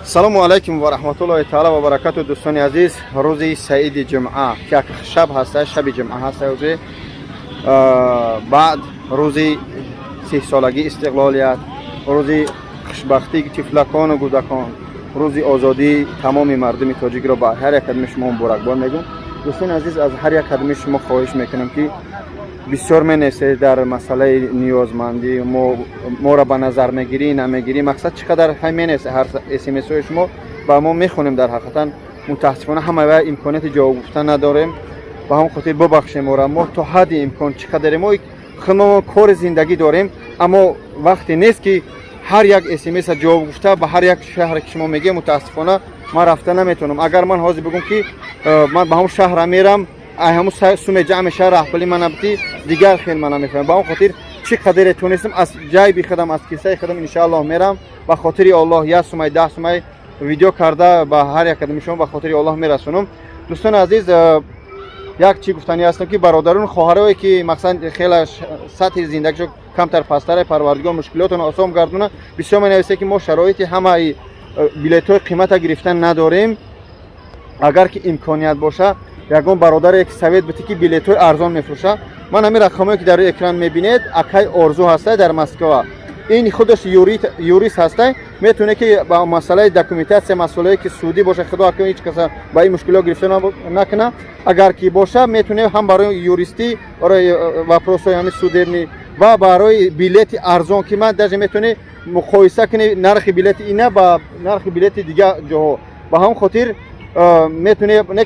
Салому алайкум ва раҳматуллоҳи таала ва баракату. Дӯстони азиз, рӯзи саиди ҷумъа, як шаб ҳаста, шаби ҷумъа ҳаста рӯзи. Баъд рӯзи 30-солагии истиқлолият, рӯзи хушбахтии тифлакону кӯдакон, рӯзи озодии тамоми мардуми тоҷикро ба ҳар як кадоми шумо муборакбод мегӯм. Дӯстони азиз, аз ҳар як кадоми шумо хоҳиш мекунам, ки бисёр менависед дар масъалаи ниёзмандӣ, моро ба назар мегирӣ, намегирӣ. Мақсад, чӣ қадар ҳай менависе, ҳар смсҳои шумо ба мо мехонем. Дар ҳақиқатан, мутаассифона, ҳама имконияти ҷавоб гуфтан надорем. Ба ҳамон хотир бубахшем моро. Мо то ҳадди имкон, чӣ қадаре мо худмо кори зиндагӣ дорем, аммо вақте нест, ки ҳар як смса ҷавоб гуфта, ба ҳар як шаҳре ки шумо мегӯед, мутаассифона, ман рафта наметавонам. Агар ман ҳозир бигӯм, ки ман ба ҳамон шаҳра мерам, ай ҳамун суме ҷамъ мешава, раҳпули ман набти дигар хел ман намефаҳмам. Ба он хотир, чӣ қадаре тунистам, аз ҷайби худам, аз кисаи худам, иншааллоҳ, мерам. Ба хотири Оллоҳ як сумай, 10 сумай видео карда, ба ҳар як кадоми шумо ба хотири Оллоҳ мерасонам. Дӯстони азиз, як чӣ гуфтанӣ ҳастам, ки бародарон, хоҳарое ки мақсад хеле сатҳи зиндагишо камтар пасттаре, Парвардигор мушкилотонро осон гардона. Бисёр менависе, ки мо шароити ҳамаи билетҳои қимата гирифтан надорем. Агар ки имконият боша, ягон бародаре ки совет бите, ки билетҳои арзон мефурӯша. Ман ҳамин рақамое ки дар рӯи экран мебинед, акай Орзу ҳастай дар Москва. Ин худаш юрист ҳастай, метавоне ки ба масъалаи документация, масъалае ки судӣ боша, худо акун ҳеҷ каса ба ин мушкилиҳо гирифта накуна, агар ки боша, метавоне ҳам барои юристӣ, барои вопросҳои ҳамин судебный ва барои билети арзон, ки ман даже метавоне муқоиса кунӣ нархи билети ина ба нархи билети дигар ҷоҳо. Ба ҳамон хотир метавоне.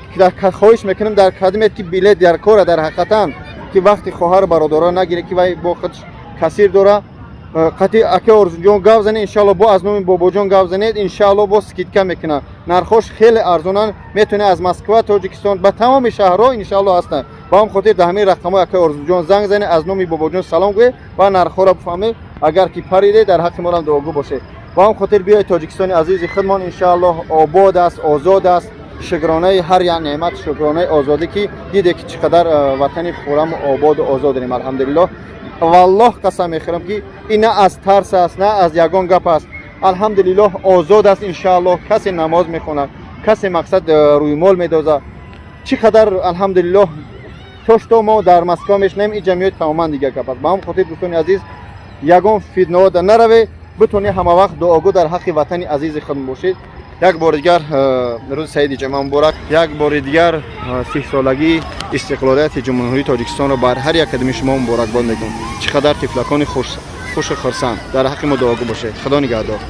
Хоҳиш мекунам, дар кадомет ки билет дар кора, дар ҳақиқатан ки вақти хоҳару бародаро нагире, ки вай бо худш касир дора, қатъи ака Орзуҷон гап занед, иншалло. Бо аз номи Бобоҷон гап занед, иншалло, бо скидка мекунад. Нархош хеле арзонанд, метавонед аз Москва, Тоҷикистон, ба тамоми шаҳрҳо, иншалло, ҳастанд. Ба ҳам хотир дар ҳамин рақамҳои акаи Орзуҷон занг занед, аз номи Бобоҷон салом гӯед ва нархҳоро бифаҳмед. Агар ки париде, дар ҳаққи морам дуогӯ бошед. Ба ҳам хотир биёед Тоҷикистони азизи худмон, иншаллоҳ, обод аст, озод аст. Шукронаи ҳар як неъмат, шукронаи озодӣ, ки диде, ки чӣ қадар ватани хурраму ободу озод дорем, алҳамдулиллоҳ. Валлоҳ, қасам мехӯрам, ки ин на аз тарс аст, на аз ягон гап аст. Алҳамдулиллоҳ, озод аст, иншааллоҳ. Касе намоз мехонад, касе, мақсад, рӯймол медозад. Чӣ қадар, алҳамдулиллоҳ. То что мо дар Москва мешунавем, ин ҷамъият тамоман дигар гап аст. Ба ҳам хотир, дӯстони азиз, ягон фитнаҳо нараве, битонед ҳама вақт дуогӯ дар ҳаққи ватани азизи худ бошед. Як бори дигар рӯзи саиди ҷумъа муборак. Як бори дигар 30-солагии истиқлолияти Ҷумҳурии Тоҷикистонро бар ҳар як кадоми шумо муборакбод мегӯм. Чӣ қадар тифлакони хушу хурсанд! Дар ҳаққи мо дуогӯ бошед. Худо нигаҳдор.